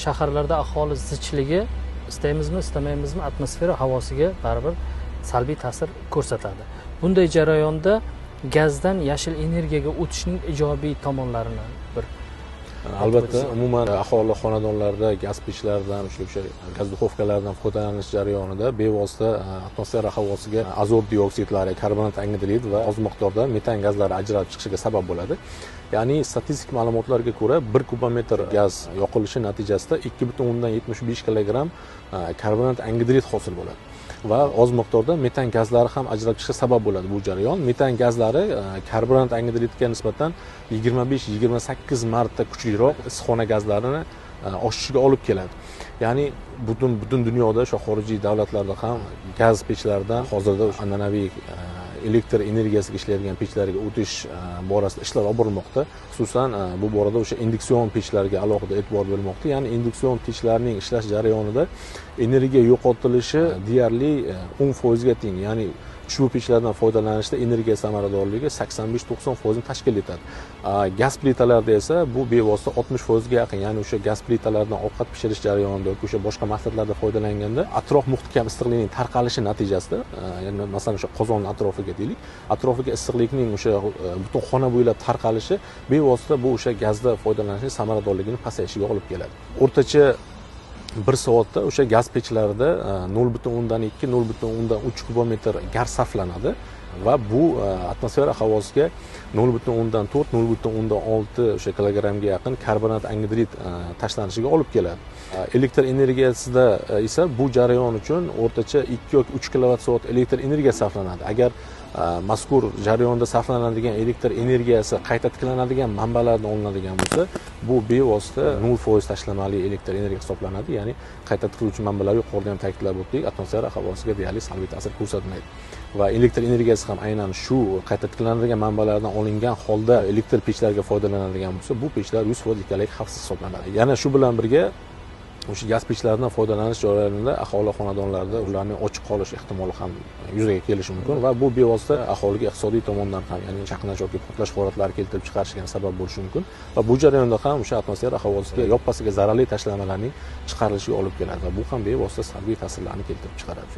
Shaharlarda aholi zichligi, istaymizmi istamaymizmi, atmosfera havosiga baribir salbiy ta'sir ko'rsatadi. Bunday jarayonda gazdan yashil energiyaga o'tishning ijobiy tomonlarini bir Albatta, umuman aholi xonadonlarida gaz pechlaridan, o'sha gaz duxovkalaridan foydalanish jarayonida bevosita atmosfera havosiga azot dioksidlari, karbonat angidrid va oz miqdorda metan gazlari ajralib chiqishiga sabab bo'ladi. Ya'ni statistik ma'lumotlarga ko'ra 1 kubometr gaz yoqilishi natijasida 2,75 kilogramm karbonat angidrid hosil bo'ladi va oz miqdorda metan gazlari ham ajralib chiqishiga sabab bo'ladi bu jarayon. Metan gazlari karbonat angidridga nisbatan 25-28 marta kuchliroq issiqxona gazlarini oshishiga olib keladi. Ya'ni butun dunyoda, o'sha xorijiy davlatlarda ham gaz pechlaridan hozirda an'anaviy elektr energiyasiga ishlaydigan pechlarga o'tish borasida ishlar olib borilmoqda. Xususan, bu borada o'sha induksion pechlarga alohida e'tibor berilmoqda. Ya'ni induksion pechlarning ishlash jarayonida energiya yo'qotilishi deyarli 10% ga teng. Ya'ni ushbu pechlardan foydalanishda energiya samaradorligi 85-90% ni tashkil etadi. Gaz plitalarda esa bu bevosita 60% ga yaqin. Ya'ni o'sha gaz plitalardan ovqat pishirish jarayonida yoki o'sha boshqa maqsadlarda foydalanganda atrof muhitga ham issiqlikning tarqalishi natijasida, ya'ni masalan o'sha qozon atrofiga deylik, atrofiga issiqlikning o'sha butun xona bo'ylab tarqalishi bevosita bu o'sha gazda foydalanishning samaradorligini pasayishiga olib keladi. O'rtacha 1 soatda o'sha gaz pechlarida 0,2, 0,3 kubometr gaz sarflanadi va bu atmosfera havosiga 0,4, 0,6 o'sha kilogrammga yaqin karbonat angidrid tashlanishiga olib keladi. Elektr energiyasida esa bu jarayon uchun o'rtacha 2 yoki 3 kilovat soat elektr energiya sarflanadi. Agar mazkur jarayonda sarflanadigan elektr energiyasi qayta tiklanadigan manbalardan olinadigan bo'lsa, bu bevosita 0% tashlamali elektr energiya hisoblanadi. Ya'ni qayta tiklovchi manbalar, yuqorida ham ta'kidlab o'tdik, atmosfera havosiga deyarli salbiy ta'sir ko'rsatmaydi. Va elektr energiyasi ham aynan shu qayta tiklanadigan manbalardan olingan holda elektr pechlarga foydalanadigan bo'lsa, bu pechlar 100% ekologik xavfsiz hisoblanadi. Yana shu bilan birga o'sha gaz pechlaridan foydalanish jarayonida aholi xonadonlarida ularning ochiq qolish ehtimoli ham yuzaga kelishi mumkin va bu bevosita aholiga iqtisodiy tomondan ham, ya'ni chaqnash yoki portlash holatlari keltirib chiqarishiga ham sabab bo'lishi mumkin va bu jarayonda ham o'sha atmosfera havosiga yoppasiga zararli tashlamalarning chiqarilishiga olib keladi va bu ham bevosita salbiy ta'sirlarni keltirib chiqaradi.